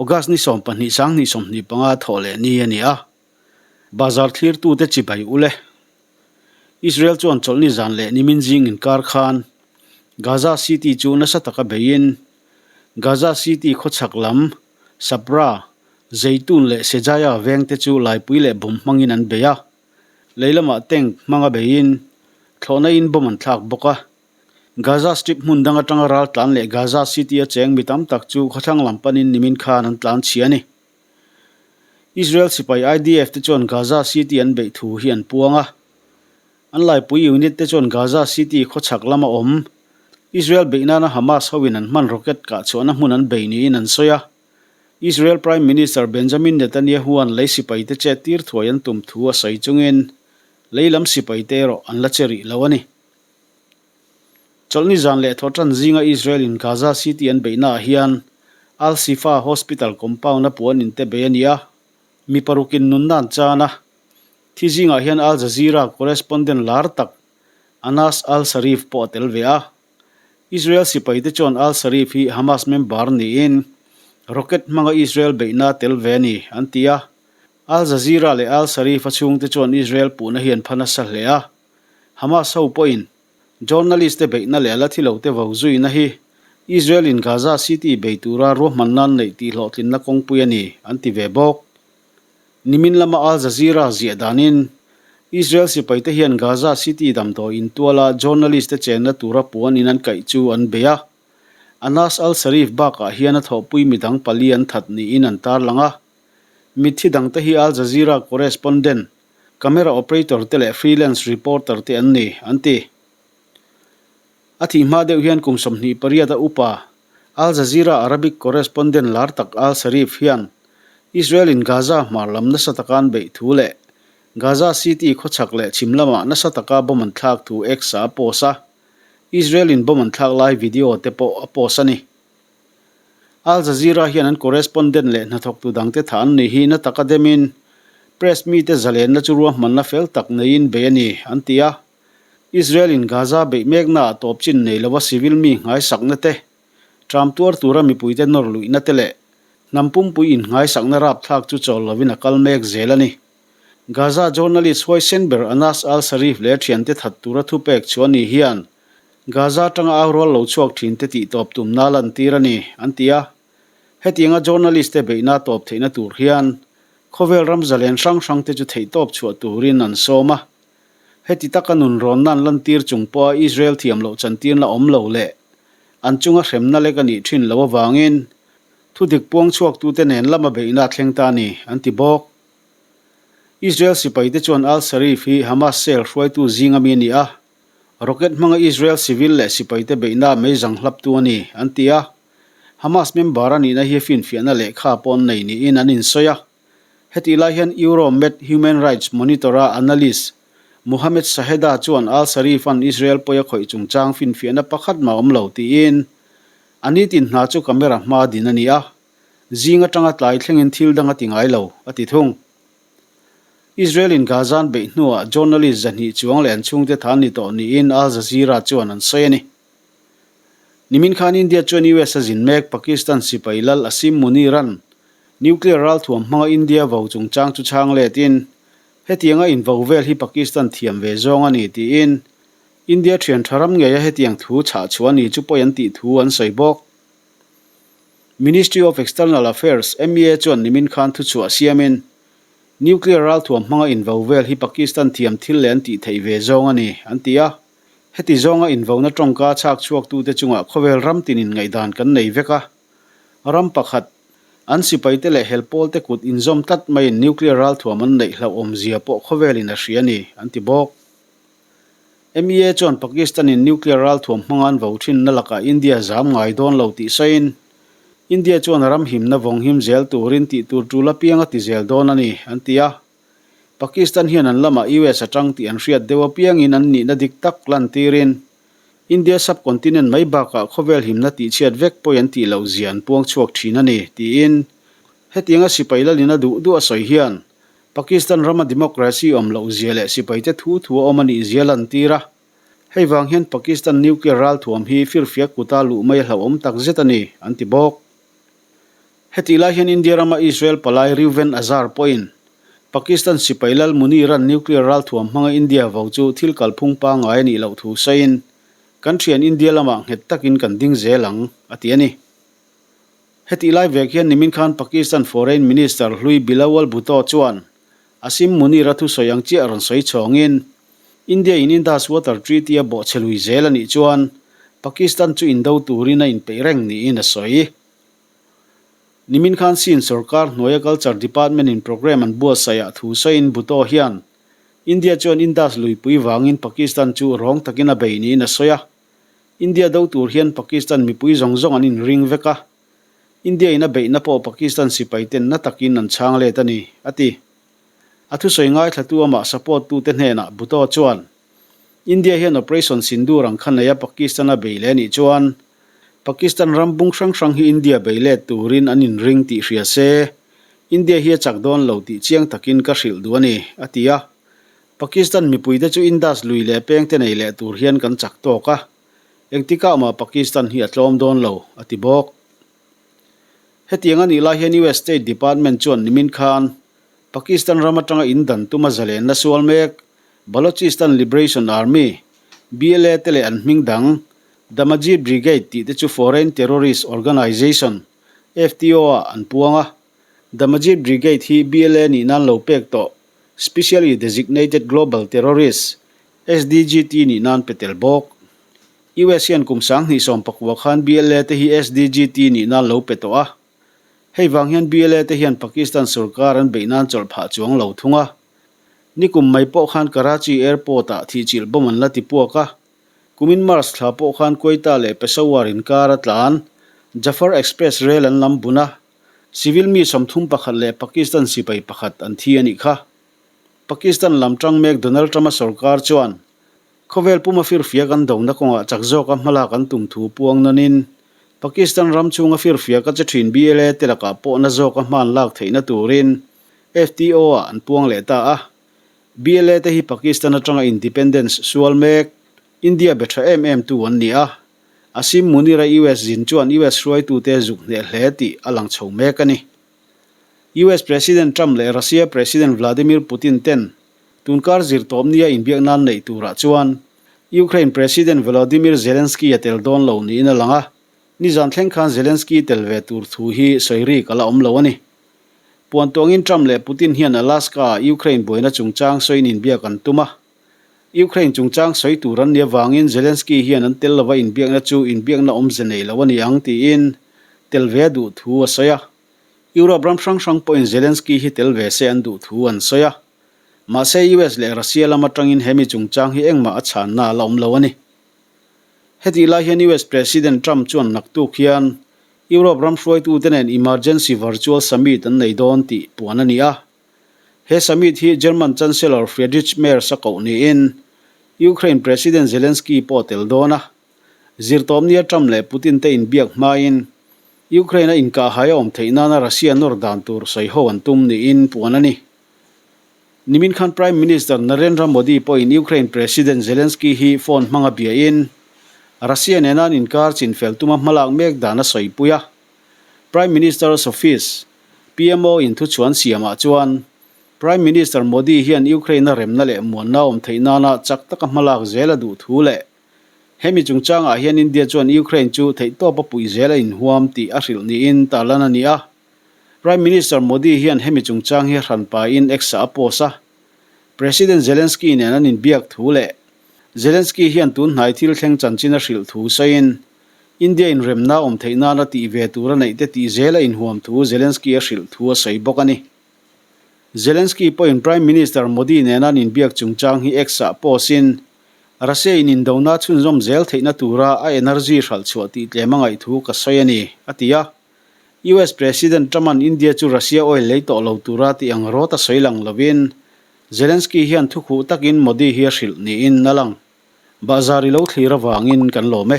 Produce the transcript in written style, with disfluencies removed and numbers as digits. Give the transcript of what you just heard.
August ni 12 2025 thawh leh ni a ni a. Bazar thlirtute chibai ule. Israel chuan chawlhni zan leh nimin zing inkar khan Gaza City chu nasa taka beiin Gaza City khawchhak lam Sabra, Zeitun leh Shejaiya vengte chu laipui leh bomb hmangin an bei a. Lei lamah tank hmanga beiin thlawhna in bomb an thlak bawk a. Gaza Strip hmun dang atanga ral tlan leh Gaza City a cheng mi tam tak chu khawthlang lam panin nimin khan an tlan chhia a ni. Israel sipai IDF te chuan Gaza City an beih thu hi an puang a. An laipui unit te chuan Gaza City khawchhak lama awm Israel beih nana Hamas hoin an hman rocket kah chhuahna hmun an bei niin an sawi a. Israel Prime Minister Benjamin Netanyahu-a'n lei sipaite chet tir thuai an tum thu a sawi chungin lei lam sipaite erawh an la che rih lo a ni. Chawlhni zan leh thawhtan zinga Israel-in Gaza City an beihnaah hian Al-Shifa Hospital compound-a puan inte bei a ni a, mi parukin nunna an chan a. Thi zingah hian Al Jazeera correspondent lar tak Anas al-Sharif pawh a tel ve a. Israel sipaite chuan al-Sharif hi Hamas member niin rocket hmanga Israel beihna a tel ve a ni, an ti a. Al Jazeera leh al-Sharif a chhungte chuan Israel puhna hi an pha nasa hle a. Hamas ho pawhin journalist te beihna leh a la thi lote vo zuina hi Israel in Gaza City bei tura ruahmanna an neih tih hlawhtlinna kawngpui a ni, an ti ve bawk. Nimin lama Al Jazeera ziah danin Israel sipaite hian Gaza City damdawi intuala journalist te chenna tura puan in an kaih chu an bei a. Anas al-Sharif bakah hian a thawhpui midang pali an that niin an tarlang a. Mitthi dangte hi Al Jazeera correspondent, camera operator te leh freelance reporter te an ni, an ti. A thih hma deuh hian kum 28 a upa, Al Jazeera Arabic correspondent lar tak Al-Sharif hian Israel-in Gaza hmar lam nasa taka an beih thu leh Gaza City khawchhak leh chhim lamah nasa taka bomb an thlak thu X-ah a post a, Israel-in bomb an thlak lai video te pawh a post a ni. Al Jazeera hian an correspondent leh hnathawktu dangte thah an nih hi na taka demin press mite zalenna chu ruahmanna fel tak neiin bei a ni, an ti a. Israel-in Gaza beih meknaah tawp chin nei lova civil mi nghaisakna te, ṭam tuar tura mipuite nawr luihna te leh hnam pumpui innghaisakna rapthlak chu chawl lovin a kal mek zel a ni. Gaza journalist huaisen ber Anas al-Sharif leh a ṭhiante that tura thupek chu a ni hian Gaza aṭanga au rual lo chhuak ṭhinte tih tawp tumna lantir a ni, an ti a. Hetianga journalist te beihna tawp theihna tur hian khawvel ram zalen hrang hrangte chu theihtawp chhuah turin an sawm a. Heti taka nunrawnna an lantir chung pawha Israel thiam loh chantirna awm lo leh an chunga hremna lek a nih thin loh avangin thudik puang chhuaktute nen lama beihna a thleng ta a ni, an ti bawk. Israel sipaite chuan al-Sharif hi Hamas cell hruaitu zinga mi a ni a, rocket hmanga Israel civil leh sipaite beihna meizang hlaptu a ni, an ti a. Hamas member a nihna hi finfiahna lehkha pawh an nei niin an insawi a. Hetih lai hian Euro-Med Human Rights Monitor-a analyst Mohamed Shaheda chuan al-Sharif-a'n Israel pawi a khawih chungchang finfiahna pakhat mah awm lo tiin a nitin hna chu camera hmaa din a ni a, zing atanga tlai thlengin thil dang a ti ngai lo, a ti thung. Israel-in Gaza-an beih hnuah journalist 200 chuang leh an chhungte than ni tawh niin Al Jazeera chuan an sawi a ni. Nimin khan India chuan US a zin mek Pakistan sipai lal Asim Munir-a'n nuclear ralthuam hmanga India vo chungchang chu chhang letin hetianga invo vel hi Pakistan thiam ve zawng a ni tiin India thian tha ram ngeia hetiang thu chhah chhuah a ni chu pawi an tih thu an sawi bawk. Ministry of External Affairs, MEA, chuan nimin khan thuchhuah siamin nuclear ralthuam hmanga invo vel hi Pakistan thiam thil leh an tih theih ve zawng a ni an ti a. Heti zawnga invona tawngka chhak chhuaktute chungah khawvel ram tinin ngaihdan kan nei vek a. Ram pakhat, an sipaite leh helpawlte kut inzawm tlat maiin nuclear ralthuam an neih hlauhawmzia pawh khawvelin a hria a ni, an ti bawk. MEA chuan Pakistan-in nuclear ralthuam hmanga an vo thinna lakah India zam ngai dawn lo tih sawiin, India chuan ram himna vawng him zel turin tih tur tul apiang a ti zel dawn a ni, an ti a. Pakistan hian an lamah US atang tih an hriat deuh apiangin an nihna dik tak lantirin India subcontinent mai bakah khawvel himna tihchhiat vek pawi an tih loh zia an puang chhuak thin a ni, tiin hetianga sipai lalin a duh duh a sawi hian Pakistan rama democracy awm loh zia leh sipaite thu thu a awm a nih zia lantir a. Hei vang hian Pakistan nuclear ralthuam hi firfiak kuta luh mai a hlauhawm tak zet a ni, an ti bawk. Hetih lai hian India rama Israel palai Reuven Azar pawhin Pakistan sipai lal Munir-a'n nuclear ralthuam hmanga India vo chu thil kalphung pangngai a nih loh thu sawiin, Kan thian India lamah nghet takin kan ding zel ang, a ti a ni. Hetih lai vek hian nimin khan Pakistan Foreign Minister hlui Bilawal Bhutto chuan Asim Munir-a thusawi ang chiah rawn sawi chhawngin, India in Indus Water Treaty a bawhchhe lui zel a nih chuan Pakistan chu indo turin a inpeih reng niin a sawi. Nimin khan Sindh sorkar hnuaia Culture Department in programme an buatsaih ah thu sawiin Bhutto hian India chuan Indus luipui vangin Pakistan chu rawng takin a bei niin a sawi a. India do tur hian Pakistan mipui zawng zawng an inring vek a. India in a beihna pawh Pakistan sipai ten na takin an chhang let a ni, a ti. A thusawi ngaithlatu amah support tute hnenah Bhutto chuan India hian Operation Sindoor ang kha neia Pakistan a bei leh a nih chuan Pakistan ram bung hrang hrang hi India bei let turin an inring tih hria se, India hi a chak dawn lo tih chiang takin ka hrilh duh a ni, a ti a. Pakistan mipuite chu Indus lui leh pengte nei leh tur hian kan chak tawk a, engtikah mah Pakistan hi a tlawm dawn lo, a ti bawk. Hetiang a nih lai hian US State Department chuan nimin khan Pakistan ram atanga indan tuma zalenna sual mek Balochistan Liberation Army, BLA, te leh an hming dang The Majeed Brigade tih te chu Foreign Terrorist Organization, FTO, ah an puang a. The Majeed Brigade hi BLA nih nan lo pek tawh Specially Designated Global Terrorist, SDGT, nih nan pe tel bawk. US hian kum 2019 khan BLA te hi SDGT nih nan lo pe tawh a. Hei vang hian BLA te hian Pakistan sorkar an beih nan chawlh phah chuang lo thung a. Nikum mai pawh khan Karachi Airport-ah thihchilh bomb an la ti puak a. Kumin March thla pawh khan Quetta leh Peshawar inkar a tlan Jaffar Express rel an lam bun a, civil mi 31 leh Pakistan sipai pakhat an thi a nih kha. Pakistan lam tang mek Donald Trump-a sorkar chuan khawvel puma firfiak an dona kawngah chak zawka hmalak an tum thu puang nawnin Pakistan ram chhunga firfiak a che thin BLA te lakah pawhna zawka hman lak theihna turin FTO-ah an puang leh ta a. BLA te hi Pakistan atanga independence sual mek, India be tha em em tu an ni a. Asim Munir-a US zin chuan US hruaitute zuk hneh hle tih a lang chho mek a ni. US President Trump leh Russia President Vladimir Putin ten tunkar zirtawp nia inbiak nan neih turah chuan Ukraine President Volodymyr Zelensky a tel dawn lo niin a lang a, nizan thleng khan Zelensky tel ve tur thu hi sawi rik a la awm lo a ni. Puan tuangin Trump leh Putin hian Alaska-ah Ukraine buaina chungchang sawiin inbiak an tum a. Ukraine chungchang sawi tur an nih avangin Zelensky hian an tel lova inbiakna chu inbiakna awmze nei lo a ni ang tiin tel ve a duh thu a sawi a. Europe ram hrang hrang pawhin Zelensky hi tel ve se an duh thu an sawi a. Mahse US leh Russia lam atangin hemi chungchang hi engmah a chhanna a la awm lo a ni. Hetih lai hian US President Trump chuan naktuk hian Europe ram hruaitute nen Emergency Virtual Summit an nei dawn tih puan a ni a. He summit hi German Chancellor Friedrich Merz a koh niin Ukraine President Zelensky pawh a tel dawn a. Zirtawpnia Trump leh Putin te inbiak hmain Ukraine a inkahhai a awm theih nana Russia nawr dan tur sawiho an tum niin puan a ni. Nimin khan Prime Minister Narendra Modi pawhin Ukraine President Zelensky hi phone hmanga biain Russia nena an inkar chinfel tuma hmalak mek dan a sawipui a. Prime Minister's Office, PMO, in thuchhuan siamah chuan Prime Minister Modi hian Ukraine-a remna leh muanna awm theih nana chak taka hmalak zel a duh thu leh hemi chungchangah hian India chuan Ukraine chu theihtawp a puih zel a inhuam tih a hrilh niin tarlan a ni a. Prime Minister Modi hian hemi chungchang hi a hranpain X-ah a post a. President Zelensky nen an inbiak thu leh Zelensky hian tun hnai thil thleng chanchin a hrilh thu sawiin India inremna awm theih nana tih ve tur a neih te tih zel a inhuam thu Zelensky a hrilh thu a sawi bawk a ni. Zelensky pawhin Prime Minister Modi nena an inbiak chungchang hi X-ah post-in Russia in indona chhunzawm zel theihna tura a energy hralh chhuah tih tlem a ngaih thu ka sawi a ni, a ti a. US President Trump-a'n India chu Russia oil lei tawh lo tura tih ang rawt a sawi lang lovin Zelensky hian thukhuh takin Modi hi a hrilh niin a lang. Bahzar i lo thlir avangin kan lawm e.